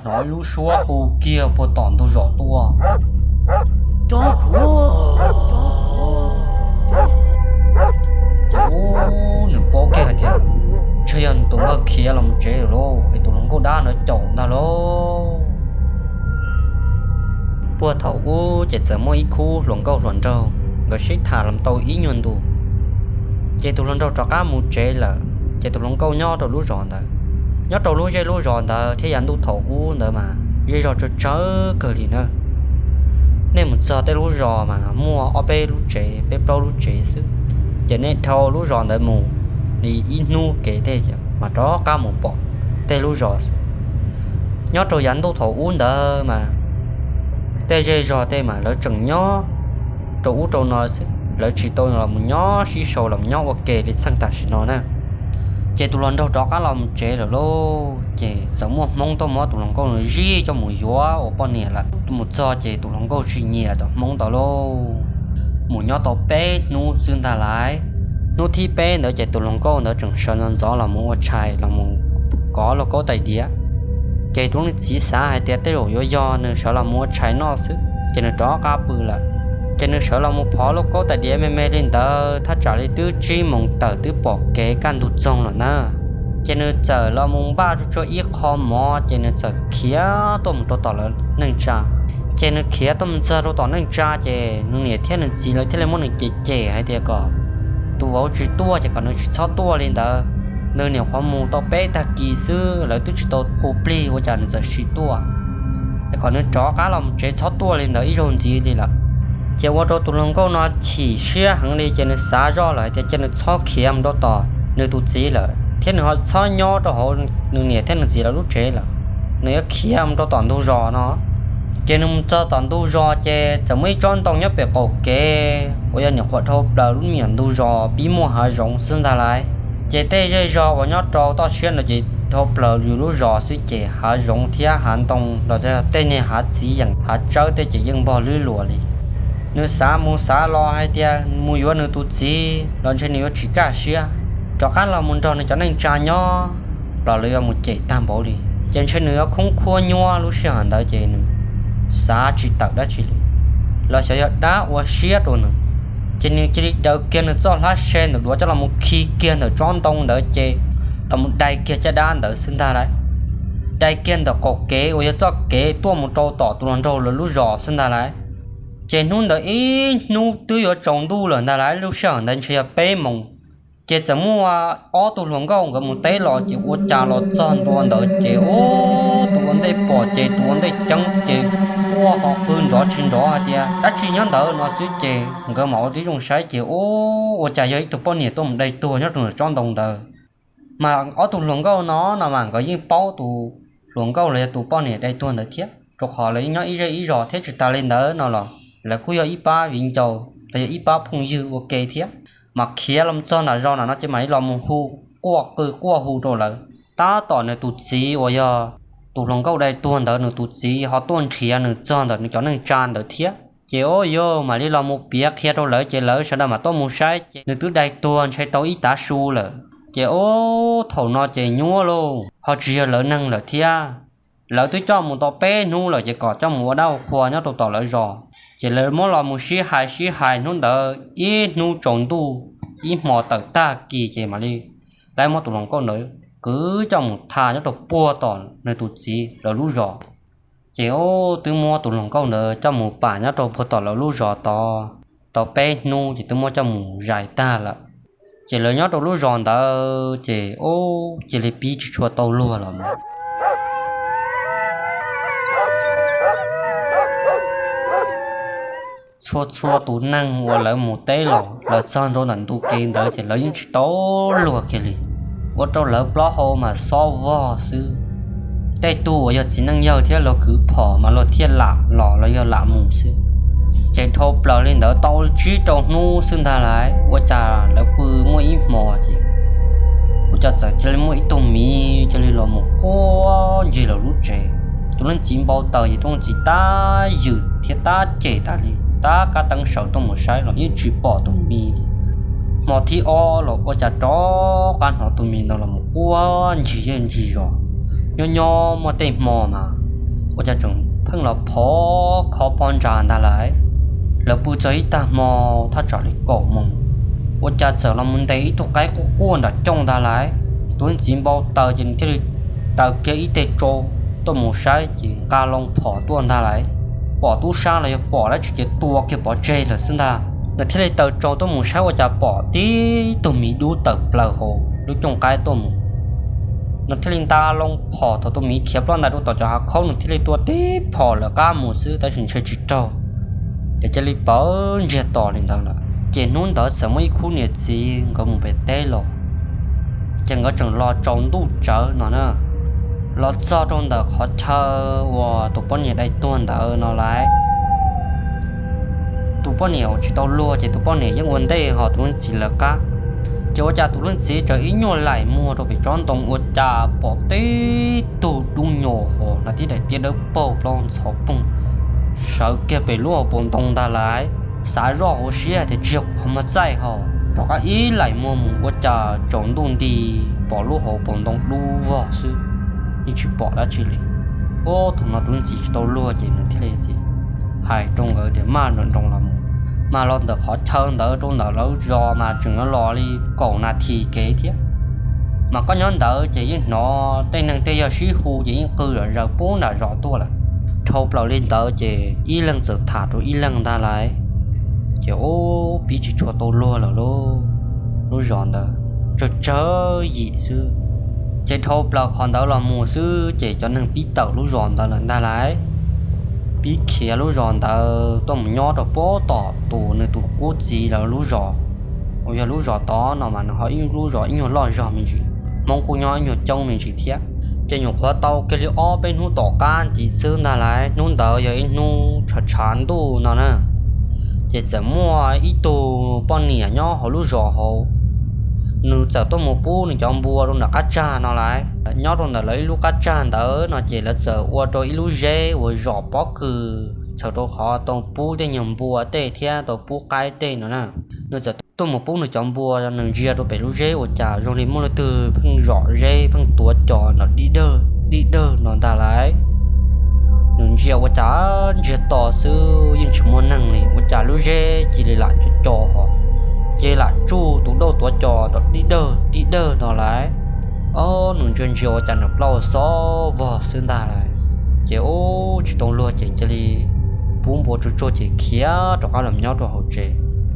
hnov ib lub suab hu kiag puag tom ntug zos tuaj. Ces nws paub kiag hais tias ntshe yog nws tus npawg khiav los mus tsev lawm lauj, es tus hluas nkauj dab ntawd caum ntag lauj. Puag thaum ub ces txawm muaj ib khub hluas nkauj hluas nraug, nkawd sib tham los tau ib nyuag ntu, ces tus hluas nraug rov qab mus tsev lawm, ces tus hluas nkauj nyob rau lub zos ntawd. Nyob rau lub zej lub zos ntawd thiab yav ntuj thaum ub ntawd mas zej zog tsawg tsawg kawg li na. Nej mus txog tej lub zos mas muaj ob peb lub tsev, peb plaub lub tsev xwb, ces nej dhau lub zos ntawd mus li ib hnub kev tej mas rov qab mus pom tej lub zos xwb. Nyob rau yav ntuj thaum ub ntawd mas tej zej zog tej mas lawv tseem nyob rau ub rau no xwb, lawv tsis tau los mus nyob sib sau los nyob ua ke li txheej tam sim no na. Ces tus hluas nraug rov qab los mus tsev lawm lauj, ces txawm muaj Hmoob tuaj muab tus hluas nkauj zij coj mus yuav ua poj niam lawm. Mus txog ces tus hluas nkauj tsis nyiam tus Hmoob ntawd lauj, mus nyob tau peb hnub xwb ntag lauj. Hnub thib peb ntawd ces tus hluas nkauj ntawd tseem sawv ntxov ntxov los mus ua tshais los mus kov lauj kaub tais diav. Ces tus leej txiv xav hais tias tej zaum yuav yog nws sawv los mus ua tshais noj xwb, ces nws rov qab pw lawm. Ces nws sawv los mus phov lauj kaub tais diav me me li ntawd thaj tsam li twb tsib moos tawm twb pom kev kaj ntug txoog lawm na. Ces nws txawm los mus npaj tsuag tsuag ib qho mov, ces nws txawm khiav tuaj mus rau tom lawv neej tsa. Ces nws khiav tuaj mus txog rau tom neej tsa, ces nws niam thiab nws txiv lawv thiaj li muab nws cem cem hais tias kom tus vauv tsis tuaj ces kom nws tsis txhob tuaj li ntawd. Nws nyuam qhuav mus tau peb tag kis xwb, lawv twb tsis tau hu plig ua cas nws txawm sim tuaj, es kom nws rov qab los tsev txhob tuaj li ntawd ib zaug ntxiv li lawm. Ces ua rau tus hluas nkauj no chim siab heev li, ces nws xav zoj lawm hais tias cia nws txhob khiav mus rau tom nws tus txiv lawm, thiab nws ho txhob nyob rau hauv nws niam thiab nws txiv lawv lub tsev lawm. Nws yuav khiav mus rau tom ntug zos no. Ces nws mus txog tom ntug zos, ces txawm muaj ib tsob ntoo nyob pem qaum kev uas yog nyuam qhuav dhau plaws lub me nyuam ntug zos pib muaj hav zoov xwb ntag lauj. Ces tej zej zog uas nyob rau toj siab no ces dhau plaws yus lub zos xwb, ces hav zoov thiab hav ntoo los tej niag hav txiv yeem hav tsawb tej ces yeej npog lwb luas li. Nws xav mus xav los hais tias mus yuav nws tus txiv los ntshe nws yuav tsis kaj siab, rov qab los mus nrog nws cov neej tsa nyob los lawv yuav mus cem tag npaum li, ces ntshe nws yuav khoob khuab nyuab lub sij hawm ntawd, ces nws xav tsis tawm dab tsi li, los xyov yog dab ua siab rau nws. Ces nws cia li daws kiag nws txoj hlab se ntawm duav coj los mus khi kiag ntawm tsob ntoo ntawd, ces los mus dai kiag caj dab ntawd xwb ntag lauj. Dai kiag ntawm qaum kev uas yog txoj kev tuaj mus rau tom tus hluas nraug lawv lub zos xwb ntag lauj. Ces hnub ntawd ib hnub twb yuav tsaus ntuj lawm ntag lauj, lub sij hawm ntawd ntshe yog peb moos. Ces txawm muaj ob tug hluas nkauj nkawd mus teb los, ces ua cas los txog ntua ntawd ces ub, tus ua ntej pom ces tus ua ntej ceeb ces quaj ho qw nrov tsis nrov hais tias dab tsi nyob ntawd no xwb, ces nkawd mam ua tib zoo saib ces ub, ua cas yog ib tug poj niam tuaj mus dai tuag nyob rau ntawm tsob ntoo ntawd. Mas ob tug hluas nkauj no no mas nkawd yeej paub tus hluas nkauj los yog tus poj niam dai tuag ntawd thiab, rau qhov lawv yeej nyob ib zej ib zos thiab. Tsis tas li ntawd no los lawv kuj yog ib pab viv ncaus los yog ib pab phooj ywg ua ke thiab. Mas khiav los txog nram zos nram no ces mam li los mus hu, quaj qw quaj hu rau lawv. Tab tom nws tus txiv uas yog tus hluas nkauj dai tuag ntawd nws tus txiv ho tuaj nrhiav nws txog ntawm nws cov neej tsa ntawd thiab. Ces ub, yog mam li los mus piav qhia rau lawv, ces lawv sawv daws mam tuaj mus saib ces nws twb dai tuag ntshe tau ib tav su lawm. Ces ub, thaum no ces nyuaj lauj, ho tsis yog lawv neeg lawm thiab. Lawv twb coj mus tau peb hnub lawm ces kom coj mus ua dab ua qhua nyob rau tom lawv zos. Ces lawv muab los mus sib hais sib hais hnub ntawd ib hnub tsaus ntuj, ib hmo tawm tag kis ces mam li lawv muab tus hluas nkauj ntawd kwv coj mus tha nyob rau puag tom nws tus txiv lawv lub zos. Ces ub, twb muab tus hluas nkauj ntawd coj mus pam nyob rau puag tom lawv lub zos tod tau peb hnub ces twb muab coj mus zais tag lawm. Ces lawv nyob rau lub zos ntawd ces ub, cia li pib tsis tshua tau luag los mas. Txhua txhua tus neeg uas lawv mus teb los lawv txog ntua ntawm ntu kev ntawd ces lawv yeej tsis tau luag kiag li, ua rau lawv plaub hau mas xob vog xwb. Tej tug uas yog txiv neej yawg thiab luag kwv phom mas luag thiaj lam los los yog lam mus xwb. Ces dhau plaws li ntawd tau tsib rau hnub xwb ntag lauj, ua cas lawv pw muaj ib hmo ces ua cas txawm cia li muaj ib tug miv cia li los mus quaj ncig lawv lub tsev. Tus leej txiv npau taws ces tus leej txiv tab ywm thiab tab cem tas li, tab kab teeb sawv tuaj mus saib los yeej tsis pom tus miv li. Hmo thib ob los ua cas rov qab hnov tus miv ntawd los mus quaj ncig zej ncig zos. Nyob nyob muaj tej hmo mas ua cas tseem pheej los phov khov pob ntsa ntag lauj. Lawv pw txog ib tag hmo thaj tsam li kaum moos, ua cas txawm los mus ntes ib tug qaib quaj quaj nram cooj ntag lauj. Tus leej txiv npau taws ces nws thiaj li taws kiag ib teg tsau tuaj mus saib ces nqa loo phom tuaj ntag lauj. Pom tub sab los yog pom dab tsi ces tua kiag pov tseg lawm xwb ntag. Nws thiaj li taws tsau tuaj mus saib ua cas pom tib tug miv dub tawm plaws hauv lub cooj qaib tuaj mus. Nws thiaj li nta loo phom thaum tus miv khiav ploj ntais rau tom cov hav khaub, nws thiaj li tua tib phom lawv qab mus xwb tab sis ntshe tsis raug, ces cia li pawv ntsiag to li ntawd lawm. Ces hnub ntawd txawm muaj ib khub niam txiv nkawd mus pem teb los, ces nkawd tseem los tsaus ntuj tsawv no na, los txog rau ntawm qhov chaw uas tus poj niam dai tuag ntawd no lauj. Tus poj niam uas tsis tau luag ces tus poj niam yeej ua ntej ho tus leej txiv lawv qab. Ces ua cas tus leej txiv tseem ib nyuag laim muag rau pem tsob ntoo ua cas pom tib tug dub nyos hos hnav tib daim tiab dawb paug plaub ntxhov poog sawv kiag pem lub hauv paus ntoo ntag lauj. Xav zoj hauv siab hais tias tsis yog kuv qhov muag txaij ho, rov qab ib laim muag mus ua cas tsaus ntuj nti pom lub hauv paus ntoo dub vog xwb, yeej tsis pom dab tsi li. Ub, thaum no tus leej txiv tsis tau luag ces nws thiaj li hais rau nkawd tias maj nroos los mus. Mas los ntawm qhov chaw ntawd rau ntawm lawv zos mas tseem los li kaum nas this kev thiab. Mas koj nyob ntawd ces yeej hnov tej neeg tej yawg sib hu ces yeej qw zom zaws pub nram zos tuaj lawm. Dhau plaws li ntawd ces ib leeg txawm tham rau ib leeg ntag lauj. Ces ub, pib tsis tshua tau luag lawm lauj, lub zos ntawd tsawg tsawg yim xwb. Ces dhau plaws qhov ntawd los mus xwb ces cov neeg pib tawm lub zos ntawd lawm ntag lauj. Pib khiav lub zos ntawd tuaj mus nyob rau pem tom tus nws tus qub txiv lawv lub zos, uas yog lub zos tod no mas nws ho ib lub zos ib nyuag loj zog me ntsis, Hmoob kuj nyob ib nyuag coob me ntsis thiab. Ces nyuam qhuav tau kiag li ob peb hnub tom qab ntxiv xwb ntag lauj, hnub ntawd yog ib hnub tshav tshav ntuj no na, ces txawm muaj ib tug poj niam nyob hauv lub zos hauv, nws txawm tuaj mus pub nws cov npua rau nram qab tsag no lauj. Nyob rau ntawm lawv ib lub qab tsag ntawd no ces lawv txawm ua rau ib lub zeb uas zom pob kws txhawm rau qhov tau pub tej nyuag npua tej thiab tau pub qaib tej no na. Nws txawm tuaj mus pub nws cov npua, nws ntsia rau pem lub zeb ua cas zoo li muaj leej twg pheej zom zeb pheej tuav cos nrov dib dawg dib dawg no ntag lauj. Nws ntsia ua cas ntsiag to xwb yeej tsis muaj neeg li, ua cas lub zeb cia li lam co co hos, cia li lam tsuj tus dauj tuav cos nrov dib dawg dib dawg no lauj. Ob, nws ntsia ntsia ua cas nws plaub xob vog xwb ntag lauj. Ces ub, tsis tau luag ces cia li pub npua tsuag tsuag ces khiav rov qab los nyob rau hauv tsev.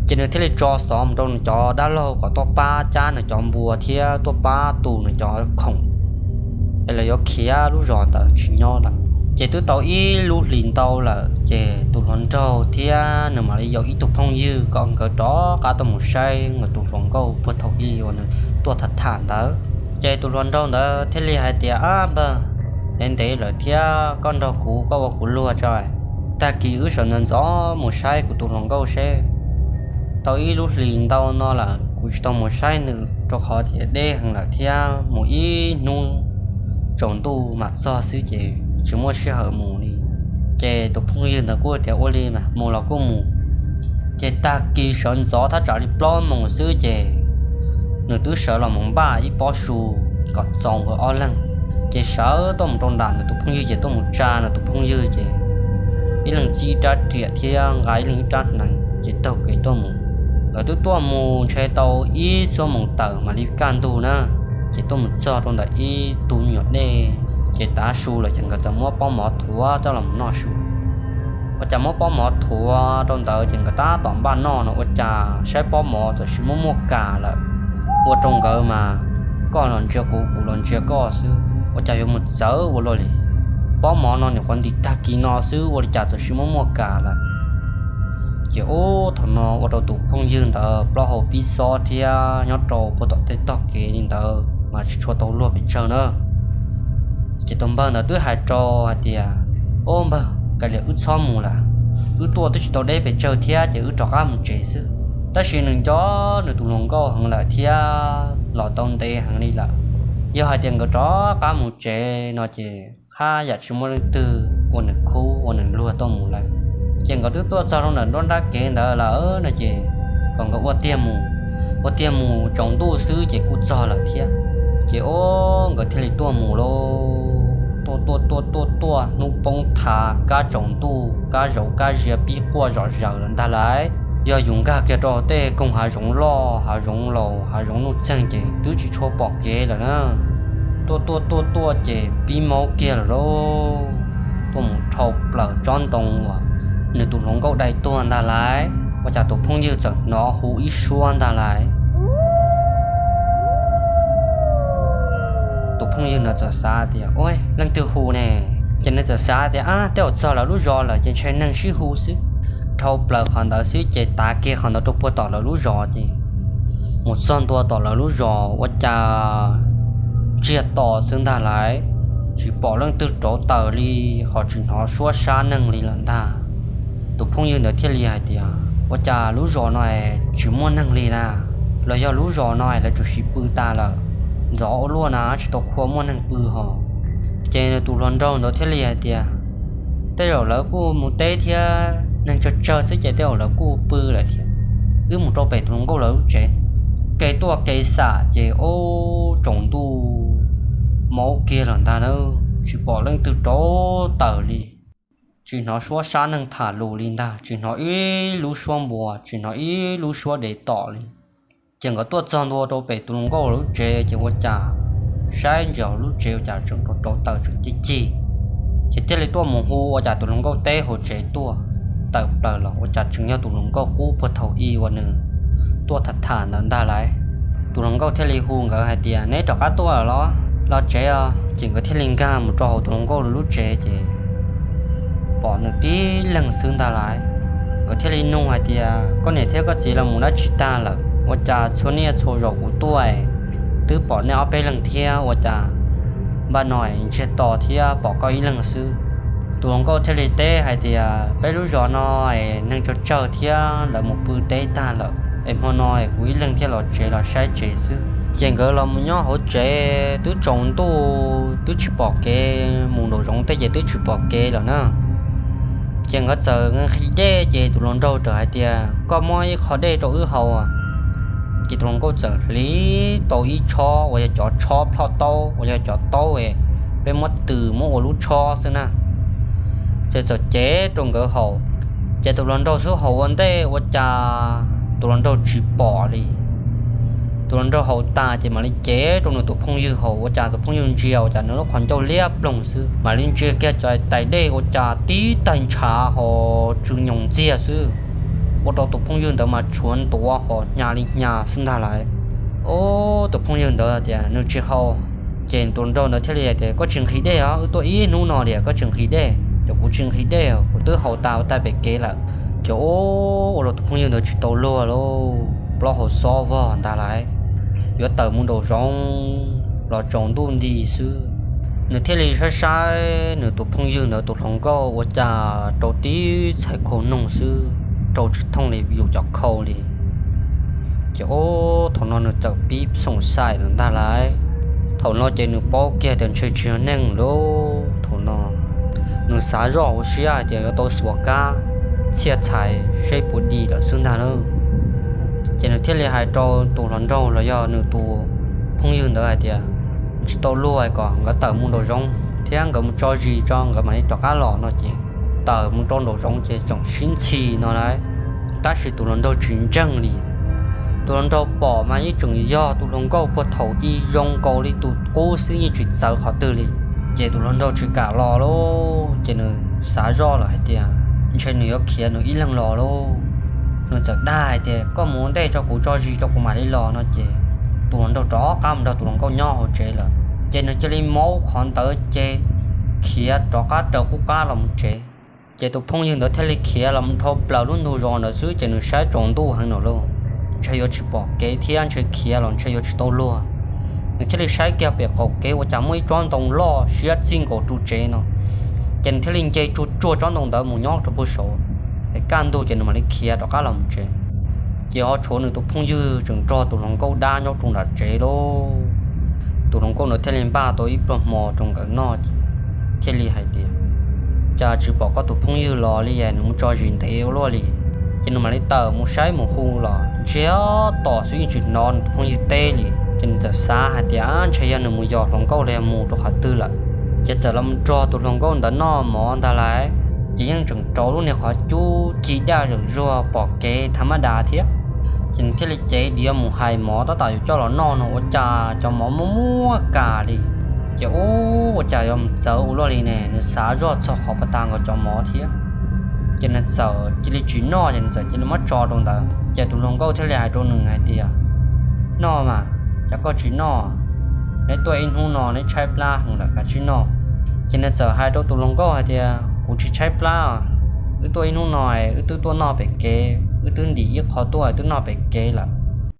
Ces nws thiaj li tso xov mus rau nws cov dab laug kom tuaj pab cab nws cov npua thiab tuaj pab tu nws cov khoom, es lawv yuav khiav lub zos ntawd tsis nyob lawm. Ces twb tau ib lub hlis ntau lawm ces tus hluas nraug thiab nws mam li yaum ib tug phooj ywg kom nkawd rov qab tuaj mus saib nkawd tus hluas nkauj puag thaum ub uas nws tuaj tham tham ntawd. Ces tus hluas nraug ntawd thiaj li hais tias, Ab npawg, ntev ntev lawm thiab koj nrog kuv, koj ua kuv luag tso, tag kis wb sawv ntxov ntxov mus saib kuv tus hluas nkauj seb. Tau ib lub hlis ntau no lawm kuv tsis tau mus saib nws rau qhov tias deb heev lawm thiab mus ib hnub tsaus ntuj mam txog xwb ces tsis muaj sij hawm mus li. Ces tus phooj ywg ntawd kuj tias, Ua li mas mus los kuj mus. Ces tag kis sawv ntxov thaj tsam li plaub moos xwb ces nws twb sawv los mus npaj ib pob su kom txaus nkawd ob leeg. Ces sawv tuaj mus rau nram nws tus phooj ywg ces tuaj mus tsa nws tus phooj ywg ces ib leeg txib ib rab riam thiab nqa ib leeg ib rab hneev ces taug kev tuaj mus. Nkawd twb tuaj mus ntshe tau ib xuab moos tawm mam li kaj ntug na, ces tuaj mus txog rau ntawm ib tug me nyuam dej. Ces tav su lawm ces nkawd txawm muab pob mov thuav coj los noj su. Ua cas muab pob mov thuav rau ntawd ces nkawd tab tom npaj noj no ua cas saib pob mov txawm sis muaj muaj kas lawm. Ua rau nkawd mas koj los ntsia kuv, kuv los ntsia koj xwb, ua cas yuav mus txawv ua luaj li. Pob mov no nyuam qhuav ntim tag kis no xwb ua li cas txawm sis muaj muaj kas lawm. Ces ub, thaum no ua rau tus phooj ywg ntawd plaub hau pib xob thiab nyob rau puag tom tej tog kev li ntawd mas tsis tshua tau luag pes tsawg na. Ces tus npawg ntawd twb hais rau hais tias, Ub npawg, kav liam wb txhob mus lawm, wb tuaj twb tsis tau deb pes tsawg thiab ces wb rov qab mus tsev xwb. Tab sis nws nco nws tus hluas nkauj heev lawm thiab los tau ntev heev li lawm. Yog hais tias nkawd rov qab mus tsev no ces haj yam tsis muaj leej twg ua nws khub ua nws luag tuaj mus lawm. Ces nkawd twb tuaj txog rau ntawm nruab nrab kev ntawd lawm no ces kom nkawd ua tiag mus, ua tiag mus tsaus ntuj xwb ces kuj txog lawm thiab. Ces ub, nkawd thiaj li tuaj mus lauj. Tuaj tuaj tuaj tuaj tuaj, hnub poob thav, kab tsaus ntuj, kab zauv kab zias pib quaj zom zaws lawm ntag lauj. Yog yus nkag kiag rau tej koog hav zoov loj, hav zoov laus, hav zoov nuj txeeg ces twb tsis tshua pom kev lawm na. Tuaj tuaj tuaj tuaj ces pib maub kiag lawm lauj. Tuaj mus dhau plaws tsob ntoo uas nws tus hluas nkauj dai tuag ntag lauj. Ua cas tus phooj ywg txawm hnov hu ib suab ntag lauj. Tus phooj ywg ntawd txawm xav tias, Ua, leej twg hu ne? Ces nws txawm xav tias, Ab, tej zaum txog lawv lub zos lawm ces ntshe neeg sib hu xwb. Dhau plaws qhov ntawd xwb ces tav kiag qhov ntawd rau puag tom lawv lub zos ces mus txog ntua tom lawv lub zos ua cas ntsiag to xwb ntag lauj. Tsis pom leej twg rauv taws li, ho tsis hnov suab sab neeg li lawm ntag. Tus phooj ywg ntawd thiaj li hais tias, Ua cas lub zos no es tsis muaj neeg li na? Los yog lub zos no es lawv tsum siv pw tas lawm, ntxov ua luaj na tsis tau qhua muaj neeg pw ho. Ces nws tus hluas nraug ntawd thiaj li hais tias, Tej zaum lawv kuj mus teb thiab, neeg tsawg tsawg xwb ces tej zaum lawv kuj pw lawm thiab. Wb mus rau pem tus hluas nkauj lawv lub tsev. Kev tuaj kev xam ces ub tsaus ntuj maub kiag lawm ntag na, tsis pom leej twg rauv taws li. Tsis hnov suab sab neeg tham lus li ntag, tsis hnov ib lub suab npua, tsis hnov ib lub suab dev tom li. Ces nkawd tuaj txog ntua rau pem tus hluas nkauj lub tsev ces ua cas saib ntsis hauv lub tsev ua cas tseem rauv taws tseem cig cig. Ces thiaj li tuaj mus hu ua cas tus hluas nkauj teb hauv tsev tuaj, tawm plaws los ua cas tseem yog tus hluas nkauj qub puag thaum i uas nws tuaj tham tham ntawd ntag lauj. Tus hluas nkauj thiaj li hu nkawd hais tias, Neb rov qab tuaj los? Los tsev os. Ces nkawd thiaj li nkag mus rau hauv tus hluas nkauj lub tsev ces pom nws tib leeg xwb ntag lauj. Nkawd thiaj li nug hais tias, Koj niam thiab koj txiv los mus dab tsi tag lawm? Ua cas txhua niaj txhua zaus kuv tuaj twb pom nej ob peb leeg thiab, ua cas npaj no ntsiag to thiab pom koj ib leeg xwb? Tus hluas nkauj thiaj li teb hais tias, Peb lub zos no es neeg tsawg tsawg thiab lawv mus pw teb tag lawm, es hmo no es kuv ib leeg thiaj los tsev los saib tsev xwb. Ces nkawd los mus nyob hauv tsev twb tsaus ntuj twb tsis pom kev, mus nraum zoov tej ces twb tsis pom kev lawm na. Ces nkawd txawm nqhis dej ces tus hluas nraug txawm hais tias, Koj muab ib qho dej rau wb haus. Ces tus hluas nkauj txawm hliv tau ib tshob uas yog cov tshob plhoj taub uas yog cov taub peb muab tws muab ua lub tshob xwb na. Ces txawm cev rau nkawd haus. Ces tus hluas nraug xub haus ua ntej ua cas tus hluas nraug tsis pom li. Tus hluas nraug haus tas ces mam li cev rau nws tus phooj ywg haus ua cas tus phooj ywg ntsia ua cas nws lub qhov ncauj liab ploog xwb, mam li ntsia kiag cov tais dej ua cas tib taig ntshav ho tsw nyoos ntxiag xwb. Ua rau tus phooj ywg ntawd mas tshuav ntuav ho hnya li hnya xwb ntag lauj. Ub, tus phooj ywg ntawd tias nws tsis haus. Ces tus hluas nraug ntawd thiaj li hais tias, Koj tsis nqhis dej os, wb tuaj ib hnub no li koj tsis nqhis dej. Ces kuv tsis nqhis dej, kuv twb haus tas ua ntej pem kev lawm. Ces ub, ua rau tus phooj ywg ntawd tsis tau luag lauj, plaub hau xob vog ntag lauj. Yuav tawm mus nraum zoov los tsaus ntuj nti xwb. Nws thiaj li saib saib nws tus phooj ywg ntawd tus hluas nkauj ua cas rau tib txhais khau noog xwb, rau tsis thooj li yus cov khau li. Ces ub, thaum no nws txawm pib xoom xaim lawm ntag lauj. Thaum no ces nws paub kiag tias ntshe tsis yog neeg lauj. Thaum no nws xav zoj hauv siab hais tias yuav tau xuas kab txhiaj txhais seb puas di lawm xwb ntag lauj. Ces nws thiaj li hais rau tus hluas nraug los yog nws tus phooj ywg ntawd hais tias, Tsis tau luag, kom nkawd tawm mus nraum zoov thiab nkawd mus tso zis tso nkawd mam li rov qab los no ces tawm mus rau nraum zoov ces tseem sib ntxhi no lauj. Tab sis tus hluas nraug tsis ntseeg li. Tus hluas nraug pom mas yeej tseem yog tus hluas nkauj puag thaum i zoo nkaus li tus qub xwb, yeej tsis txawv qhov twg li. Ces tus hluas nraug tsis kam los lauj, ces nws xav zoj lawm hais tias ntshe nws yuav khiav nws ib leeg los lauj. Nws txawm dag hais tias, Koj mus ua ntej tso, kuv tso zis tso kuv mam li los no ces tus hluas nraug rov qab mus nrog tus hluas nkauj nyob hauv tsev lawm. Ces nws cia li maub qhov ntawd ces khiav rov qab raws qub qab los mus tsev. Ces tus phooj ywg ntawd thiaj li khiav los mus dhau plaws lub ntug zos ntawd xwb ces nws saib tsaus ntuj heev no lauj, ntshe yuav tsis pom kev thiab ntshe khiav los ntshe yuav tsis tau luag. Nws thiaj li saib kiag pem qaum kev ua cas muaj ib tsob ntoo loj siab txij nkaus ru tsev no. Ces nws thiaj li nce tsuag tsuag tsob ntoo ntawd mus nyob rau puag saud, es kaj ntug ces nws mam li khiav rov qab los mus tsev. Ces ho tshuav nws tus phooj ywg tseem nrog tus hluas nkauj dab nyob rau nram tsev lauj. Tus hluas nkauj ntawd thiaj li npaj tau ib pluag hmo rau nkawd noj ces thiaj li hais tias, Cas tsis pom koj tus phooj ywg los li es nws mus tso zis ntev ua luaj li. Ces nws mam li tawm mus saib mus hu los ntsiag to xwb yeej tsis hnov nws tus phooj ywg teb li. Ces nws txawm xav hais tias ntshe yog nws mus yos hluas nkauj los yog mus rau qhov twg lawm. Ces txawm los mus nrog tus hluas nkauj ntawd noj mov ntag lauj, ces yeej tseem rauv lub niag qhov cub ci daj zawm zuag pom kev tha mab das thiab. Ces nws thiaj li cev diav mus hais mov tab tom yuav coj los noj no ua cas cov mov muaj muaj kas li. Ces ua cas yuav mus txawv ua luaj li ne, nws xav zoj txog qhov pas tas nkaus cov mov thiab. Ces nws txawm cia li tsis noj, ces nws txawm cia li muab tso rau ntawd. Ces tus hluas nkauj thiaj li hais rau nws hais tias, Noj mas, cas koj tsis noj? Neb tuaj ib hnub no neb tshaib plab heev lawm, kav tsij noj. Ces nws txawm hais rau tus hluas nkauj hais tias, Kuv tsis tshaib plab, wb tuaj ib hnub no wb twb tuaj noj pem kev, wb twb ntim ib qho tuaj twb noj pem kev lawm.